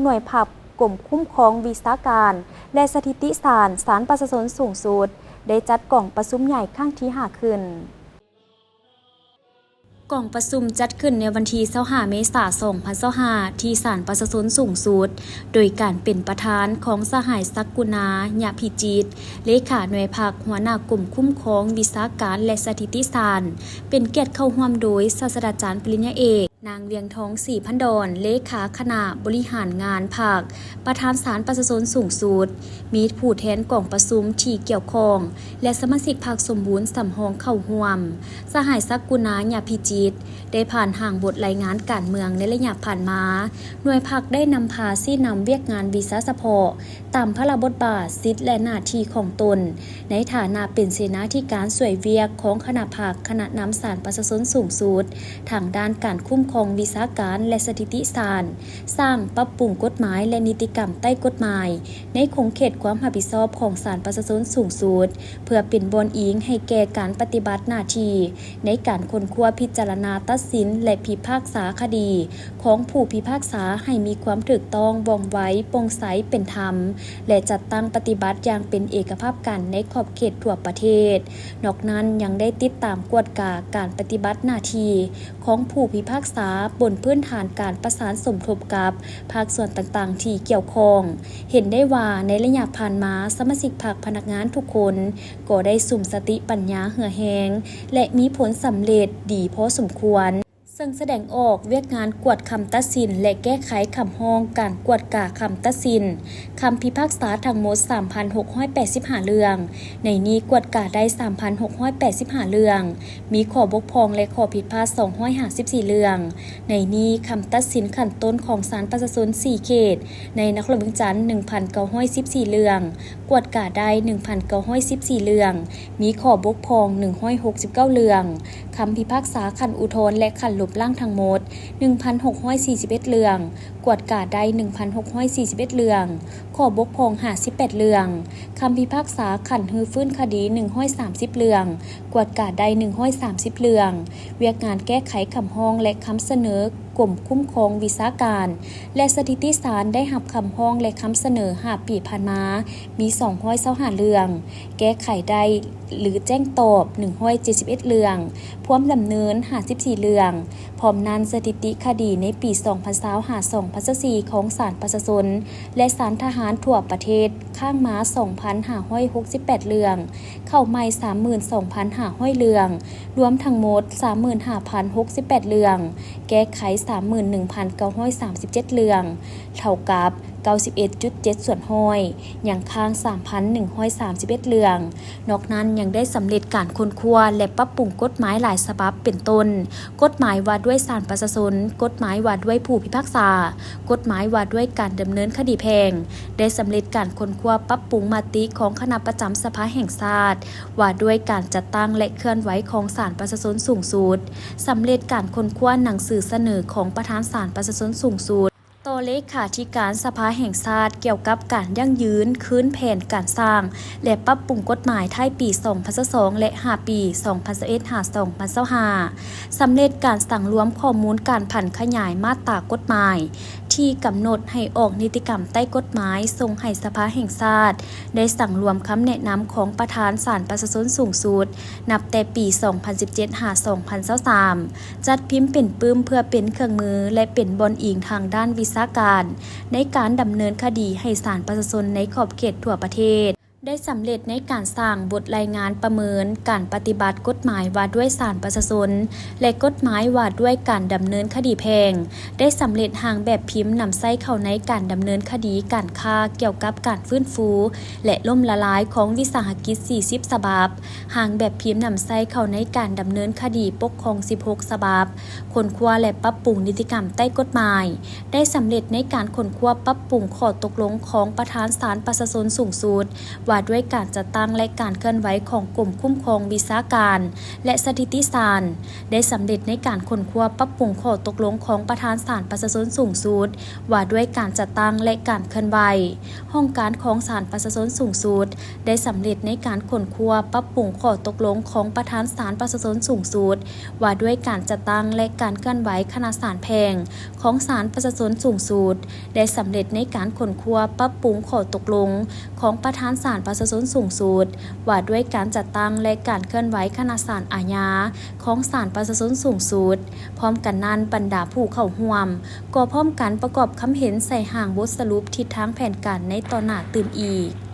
ໜ່ວຍພັກກົມຄຸ້ມຄອງວິຊາການ ແລະ ສະຖິຕິສານ ສານປະຊາຊົນສູງສຸດ ໄດ້ຈັດກອງປະຊຸມໃຫຍ່ຄັ້ງທີຫ້າຂຶ້ນ. ກອງປະຊຸມຈັດຂຶ້ນໃນວັນທີຊາວຫ້າ ເມສາ ສອງພັນຊາວຫ້າ ທີ່ສານປະຊາຊົນສູງສຸດ ໂດຍການເປັນປະທານຂອງສະຫາຍ ສັກກຸນາ ຍະພິຈິດ ເລຂາໜ່ວຍພັກ ຫົວໜ້າກົມຄຸ້ມຄອງວິຊາການ ແລະ ສະຖິຕິສານ, ເປັນກຽດເຂົ້າຮ່ວມໂດຍ ສາດສະດາຈານປະລິນຍາເອກ ນາງ ວຽງທອງ ສີພັນດອນ ເລຂາຄະນະບໍລິຫານງານພັກ, ປະທານສານປະຊາຊົນສູງສຸດ, ມີຜູ້ແທນກອງປະຊຸມທີ່ກ່ຽວຂ້ອງ ແລະ ສະມາຊິກພັກສົມບູນສຳຮອງເຂົ້າຮ່ວມ. ສະຫາຍ ສັກກຸນາ ຍະພິຈິດ ໄດ້ຜ່ານຮ່າງບົດລາຍງານການເມືອງໃນໄລຍະຜ່ານມາ, ໜ່ວຍພັກໄດ້ນຳພາຊີ້ນຳວຽກງານວິຊາສະເພາະ ຕາມພາລະບົດບາດ, ສິດ ແລະ ໜ້າທີ່ຂອງຕົນ ໃນຖານະເປັນເສນາທິການຊ່ວຍວຽກຂອງຄະນະພັກ, ຄະນະນຳສານປະຊາຊົນສູງສຸດ ທາງດ້ານການຄຸ້ມຄອງວິຊາການ ແລະ ສະຖິຕິສານ, ສ້າງ, ປັບປຸງກົດໝາຍ ແລະ ນິຕິກຳໃຕ້ກົດໝາຍ ໃນຂົງເຂດຄວາມຮັບຜິດຊອບຂອງສານປະຊາຊົນສູງສຸດ, ເພື່ອເປັນບ່ອນອີງໃຫ້ແກ່ການປະຕິບັດໜ້າທີ່ ໃນການຄົ້ນຄວ້າພິຈາລະນາຕັດສິນ ແລະ ພິພາກສາຄະດີຂອງຜູ້ພິພາກສາໃຫ້ມີຄວາມຖືກຕ້ອງ, ວ່ອງໄວ, ໂປ່ງໃສ, ເປັນທຳ ແລະ ຈັດຕັ້ງປະຕິບັດຢ່າງເປັນເອກະພາບກັນໃນຂອບເຂດທົ່ວປະເທດ. ນອກນັ້ນຍັງໄດ້ຕິດຕາມກວດກາການປະຕິບັດໜ້າທີ່ຂອງຜູ້ພິພາກສາ ບົນພື້ນຖານການປະສານສົມທົບກັບພາກສ່ວນຕ່າງໆທີ່ກ່ຽວຂ້ອງ. ເຫັນໄດ້ວ່າໃນໄລຍະຜ່ານມາ, ສະມາຊິກພັກ, ພະນັກງານທຸກຄົນ ກໍໄດ້ສຸມສະຕິປັນຍາເຫື່ອແຮງ ແລະ ມີຜົນສຳເລັດດີພໍສົມຄວນ, ເຊິ່ງສະແດງອອກວຽກງານກວດຄຳຕັດສິນ ແລະ ແກ້ໄຂຄຳຮ້ອງການກວດກາຄຳຕັດສິນ, ຄຳພິພາກສາທັງໝົດ ສາມພັນຫົກຮ້ອຍແປດສິບຫ້າເລື່ອງ, ໃນນີ້ກວດກາໄດ້ ສາມພັນຫົກຮ້ອຍແປດສິບຫ້າເລື່ອງ, ມີຂໍ້ບົກຜ່ອງ ແລະ ຂໍ້ຜິດພາດ ສອງຮ້ອຍຫ້າສິບສີ່ເລື່ອງ. ໃນນີ້ຄຳຕັດສິນຂັ້ນຕົ້ນຂອງສານປະຊາຊົນສີ່ເຂດ ໃນນະຄອນຫຼວງວຽງຈັນ ໜຶ່ງພັນເກົ້າຮ້ອຍສິບສີ່ເລື່ອງ, ກວດກາໄດ້ ໜຶ່ງພັນເກົ້າຮ້ອຍສິບສີ່ເລື່ອງ, ມີຂໍ້ບົກຜ່ອງ ໜຶ່ງຮ້ອຍຫົກສິບເກົ້າເລື່ອງ, ຄຳພິພາກສາຂັ້ນອຸທອນ ແລະ ຂັ້ນລົບລ້າງທັງໝົດ ໜຶ່ງພັນຫົກຮ້ອຍສີ່ສິບເອັດເລື່ອງ, ກວດກາໄດ້ ໜຶ່ງພັນຫົກຮ້ອຍສີ່ສິບເອັດເລື່ອງ, ຂໍ້ບົກຜ່ອງ ຫ້າສິບແປດເລື່ອງ, ຄຳພິພາກສາຂັ້ນຮື້ຟື້ນຄະດີ ໜຶ່ງຮ້ອຍສາມສິບເລື່ອງ, ກວດກາໄດ້ ໜຶ່ງຮ້ອຍສາມສິບເລື່ອງ. ວຽກງານແກ້ໄຂຄຳຮ້ອງ ແລະ ຄຳສະເໜີ ກົມຄຸ້ມຄອງວິຊາການ ແລະ ສະຖິຕິສານ ໄດ້ຮັບຄຳຮ້ອງ ແລະ ຄຳສະເໜີ ຫ້າປີຜ່ານມາ ມີ ສອງຮ້ອຍຊາວຫ້າເລື່ອງ, ແກ້ໄຂໄດ້ ຫຼື ແຈ້ງຕອບ ໜຶ່ງຮ້ອຍເຈັດສິບເອັດເລື່ອງ, ພວມດຳເນີນ ຫ້າສິບສີ່ເລື່ອງ. ພ້ອມນັ້ນ, ສະຖິຕິຄະດີໃນປີ ສອງພັນຊາວ ຫາ ສອງພັນຊາວສີ່ ຂອງສານປະຊາຊົນ ແລະ ສານທະຫານທົ່ວປະເທດ ຄ້າງມາ ສອງພັນຫ້າຮ້ອຍຫົກສິບແປດເລື່ອງ, ເຂົ້າໃໝ່ ສາມໝື່ນສອງພັນຫ້າຮ້ອຍເລື່ອງ, ລວມທັງໝົດ ສາມໝື່ນຫ້າພັນຫົກສິບແປດເລື່ອງ, ແກ້ໄຂ ສາມໝື່ນໜຶ່ງພັນເກົ້າຮ້ອຍສາມສິບເຈັດເລື່ອງ, ເທົ່າກັບ ເກົ້າສິບເອັດຈຸດເຈັດສ່ວນຮ້ອຍ, ຍັງຄ້າງ ສາມພັນໜຶ່ງຮ້ອຍສາມສິບເອັດເລື່ອງ. ນອກນັ້ນຍັງໄດ້ສຳເລັດການຄົ້ນຄວ້າ ແລະ ປັບປຸງກົດໝາຍຫຼາຍສະບັບ ເປັນຕົ້ນ ກົດໝາຍວ່າດ້ວຍສານປະຊາຊົນ, ກົດໝາຍວ່າດ້ວຍຜູ້ພິພາກສາ, ກົດໝາຍວ່າດ້ວຍການດຳເນີນຄະດີແພ່ງ, ໄດ້ສຳເລັດການຄົ້ນຄວ້າປັບປຸງມະຕິຂອງຄະນະປະຈຳສະພາແຫ່ງຊາດ ວ່າດ້ວຍການຈັດຕັ້ງ ແລະ ເຄື່ອນໄຫວຂອງສານປະຊາຊົນສູງສຸດ, ສຳເລັດການຄົ້ນຄວ້າໜັງສືສະເໜີຂອງປະທານສານປະຊາຊົນສູງສຸດ ຕໍ່ເລຂາທິການສະພາແຫ່ງຊາດ ກ່ຽວກັບການຢັ້ງຢືນຄືນແຜນການສ້າງ ແລະ ປັບປຸງກົດໝາຍທ້າຍປີ ສອງພັນຊາວສອງ ແລະ ຫ້າປີ ສອງພັນຊາວເອັດ ຫາ ສອງພັນຊາວຫ້າ, ສຳເລັດການສັງລວມຂໍ້ມູນການຜັນຂະຫຍາຍມາດຕາກົດໝາຍ ທີ່ກຳນົດໃຫ້ອອກນິຕິກຳໃຕ້ກົດໝາຍ ສົ່ງໃຫ້ສະພາແຫ່ງຊາດ ໄດ້ສັງລວມຄຳແນະນຳຂອງປະທານສານປະຊາຊົນສູງສຸດ ນັບແຕ່ປີ ສອງພັນສິບເຈັດ ຫາ ສອງພັນຊາວສາມ ຈັດພິມເປັນປຶ້ມເພື່ອເປັນເຄື່ອງມື ແລະ ເປັນບ່ອນອີງທາງດ້ານວິຊາການ ໃນການດຳເນີນຄະດີໃຫ້ສານປະຊາຊົນໃນຂອບເຂດທົ່ວປະເທດ, ໄດ້ສຳເລັດໃນການສ້າງບົດລາຍງານປະເມີນການປະຕິບັດກົດໝາຍວ່າດ້ວຍສານປະຊາຊົນ ແລະ ກົດໝາຍວ່າດ້ວຍການດຳເນີນຄະດີແພ່ງ, ໄດ້ສຳເລັດຮ່າງແບບພິມນຳໃຊ້ເຂົ້າໃນການດຳເນີນຄະດີການຄ້າກ່ຽວກັບການຟື້ນຟູ ແລະ ລົ້ມລະລາຍຂອງວິສາຫະກິດ ສີ່ສິບສະບັບ, ຮ່າງແບບພິມນຳໃຊ້ເຂົ້າໃນການດຳເນີນຄະດີປົກຄອງ ສິບຫົກສະບັບ, ຄົ້ນຄວ້າ ແລະ ປັບປຸງນິຕິກຳໃຕ້ກົດໝາຍ, ໄດ້ສຳເລັດໃນການຄົ້ນຄວ້າປັບປຸງຂໍ້ຕົກລົງຂອງປະທານສານປະຊາຊົນສູງສຸດ ວ່າດ້ວຍການຈັດຕັ້ງ ແລະ ການເຄື່ອນໄຫວຂອງກົມຄຸ້ມຄອງວິຊາການ ແລະ ສະຖິຕິສານ ໄດ້ສຳເລັດໃນການຄົ້ນຄວ້າປັບປຸງຂໍ້ຕົກລົງຂອງປະທານສານປະຊາຊົນສູງສຸດ ວ່າດ້ວຍການຈັດຕັ້ງ ແລະ ການເຄື່ອນໄຫວ. ຫ້ອງການຂອງສານປະຊາຊົນສູງສຸດ ໄດ້ສຳເລັດໃນການຄົ້ນຄວ້າປັບປຸງຂໍ້ຕົກລົງຂອງປະທານສານປະຊາຊົນສູງສຸດ ວ່າດ້ວຍການຈັດຕັ້ງ ແລະ ການເຄື່ອນໄຫວຄະນະສານແພ່ງຂອງສານປະຊາຊົນສູງສຸດ ໄດ້ສຳເລັດໃນການຄົ້ນຄວ້າປັບປຸງຂໍ້ຕົກລົງຂອງປະທານສານປະຊາຊົນສູງສຸດ ວ່າດ້ວຍການຈັດຕັ້ງ ແລະ ການເຄື່ອນໄຫວຄະນະສານອາຍາຂອງສານປະຊາຊົນສູງສຸດ. ພ້ອມກັນນັ້ນ, ບັນດາຜູ້ເຂົ້າຮ່ວມກໍພ້ອມກັນປະກອບຄຳເຫັນໃສ່ຮ່າງບົດສະຫຼຸບທິດທາງແຜນການໃນຕໍ່ໜ້າຕື່ມອີກ.